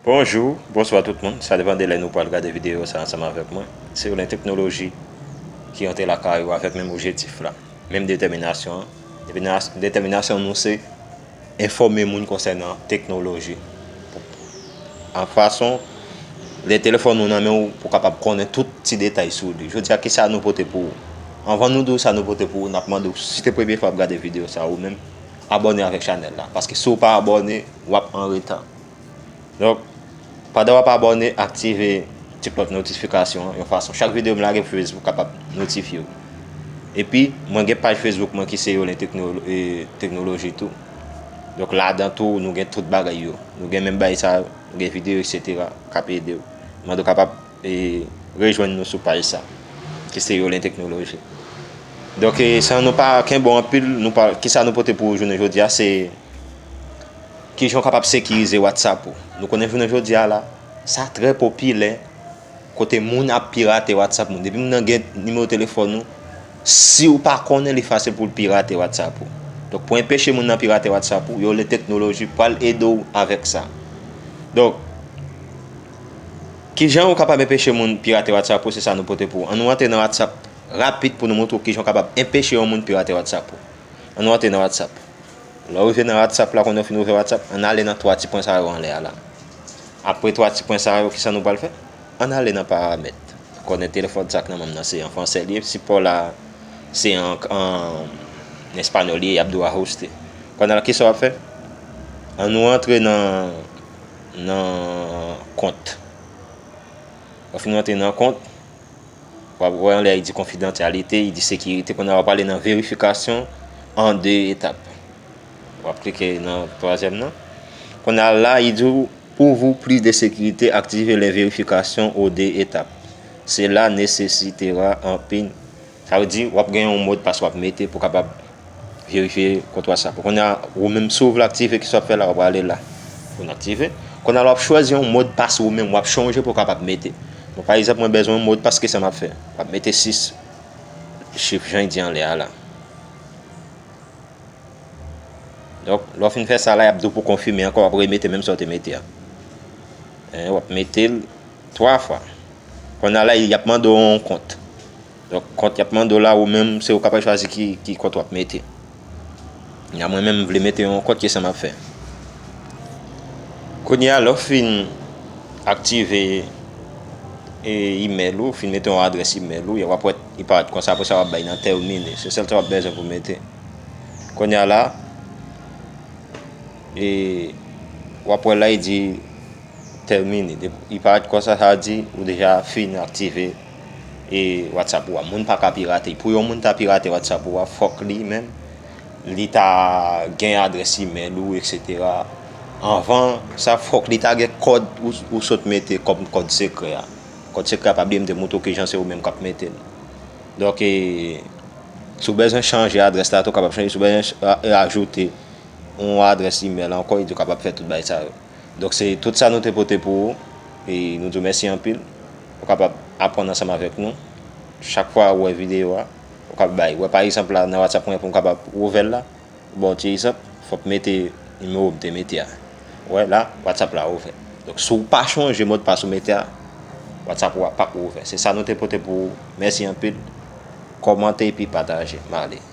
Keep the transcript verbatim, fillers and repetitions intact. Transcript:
Bonjou, bonswa tout moun. Sa depann de lè nou pral gade videyo sa ansanm avèk mwen. Se Yolen Teknoloji ki antre lakay ou avèk menm objektif la, menm detèminasyon an. Detèminas-, detèminasyon nou se enfòme moun konsènan teknoloji. An fason, lè telefòn ou nan men w, pou w kapab konnen tout ti detay sou li. Jodi a, kisa nou pote pou ou? Anvan nou di w sa nou pote pou ou, n ap mande w, si se premye fwa w ap gade videyo sa, ou menm, abòne avèk chanèl la. Paske si w pa abòne, w ap an reta. Donk, pandan w ap abòne, aktive ti klòch notifikasyon an, yon fason chak videyo m lage pou Facebook kapab notifye w. Epi, mwen gen paj Facebook mwen ki se Yolen Teknolo-, e, Teknoloji tou. Donk, ladan tou, nou gen tout bagay yo. Nou gen menm bagay sa yo, nou gen videyo, etsetera, k ap ede w. Mande w kapab, e, rejwenn nou sou paj sa, ki se Yolen Teknoloji. Donk, e, san nou pa kenbe w anpil, nou pa, kisa nou pote pou ou jounen jodi a, se kijan w kapab sekirize WhatsApp ou. Nou konnen jounen jodi a la, sa trè popilè, kote moun ap pirate WhatsApp moun. Depi moun nan gen nimewo telefòn ou, si w pa konnen, li fasil pou l pirate WhatsApp ou. Donk, pou enpeche moun nan pirate WhatsApp ou, Yolen Teknoloji pral ede w avèk sa. Donk, kijan ou kapab enpeche moun pirate WhatsApp ou, se sa nou pote pou ou. Ann nou antre nan WhatsApp rapid pou nou montre w kijan w kapab enpeche yon moun pirate WhatsApp ou. Ann nou antre nan WhatsApp. Lè w rive nan WhatsApp la, kounye a w fin ouvè WhatsApp, ann ale nan twa ti pwen sa yo anlè a la. Apre twa ti pwen sa yo, kisa nou pral fè? Ann ale nan paramèt. Konnen telefòn sa k nan men m nan, se an fransè li ye, sipò la, se an, an espanyòl li ye, y ap di w ajuste. Kounye a la, kisa w ap fè? Ann nou antre nan, nan kont. Lè w fin antre nan kont, w ap wè anlè a, li di konfidansyalite, li di sekirite. Kounye a, w ap ale nan verifikasyon an de etap. W ap klike nan twazyèm nan. Kounye a la, li di w, pour vous, plus de sécurité, activez les vérifications aux deux étapes. Cela nécessitera un PIN. Sa vle di, w ap gen yon modpas w ap mete pou kapab verifye kont WhatsApp ou. Kounye a, ou menm, si w vle aktive, kisa w ap fè la? W ap prale la pou n aktive. Kounye a la, w ap chwazi yon modpas ou menm, w ap chonje pou w kapab mete. Bon, pa egzanp, mwen bezwen yon modpas, kisa m ap fè? W ap mete sis chif, jan l di anlè a la. Donk, lè w fin fè sa la, y ap di w pou konfime ankò, w ap remete menm sa w te mete a. Hein, w ap mete l twa fwa. Kounye a la, y ap mande w yon kont. Donk, kont y ap mande w la, ou menm, se ou k ap chwazi ki, ki kont w ap mete. Kounye a, mwen menm, m vle mete yon kont, kisa m ap fè? Kounye a, lè w fin aktive, e, email ou, fin mete yon adrès email ou, w ap wè, li parèt konsa, apre sa, w ap bay nan termine. Se sèl sa w ap bezwen pou mete. Kounye a la, e, w ap wè la, li di termine. Depi li parèt konsa, sa di ou deja fin aktive, e, WhatsApp ou a. Moun pa ka pirate. Pou yon moun ta pirate WhatsApp ou a, fòk li menm, li ta gen adrès email ou, etsetera. Anvan sa, fòk li ta gen kòd ou, ou sot mete kòm kòd sekrè a. Kòd sekrè a, pa bliye m te montre w kijan se ou menm k ap mete l. Donk, e, si w bezwen chanje adrès la, tou kapab chanje. Si w bezwen ch-, a-, e, ajoute yon adrès email ankò, li tou kapab fè tout bagay sa yo. Donk, se tout sa nou te pote pou ou. E nou di w mèsi anpil. Ou kapab aprann ansanm avèk nou. Chak fwa ou wè videyo a, ou kapab bay. Ou wè, pa egzanp la, nan WhatsApp mwen, pou m kapab ouvè l la, bon, ti egzanp, fòk mete nimewo m te mete a. Ou wè, la, WhatsApp la ouvè. Donk, si w pa chonje modpas ou mete a, WhatsApp ou a p ap ouvè. Se sa nou te pote pou ou. Mèsi anpil. Kòmante epi pataje. M ale.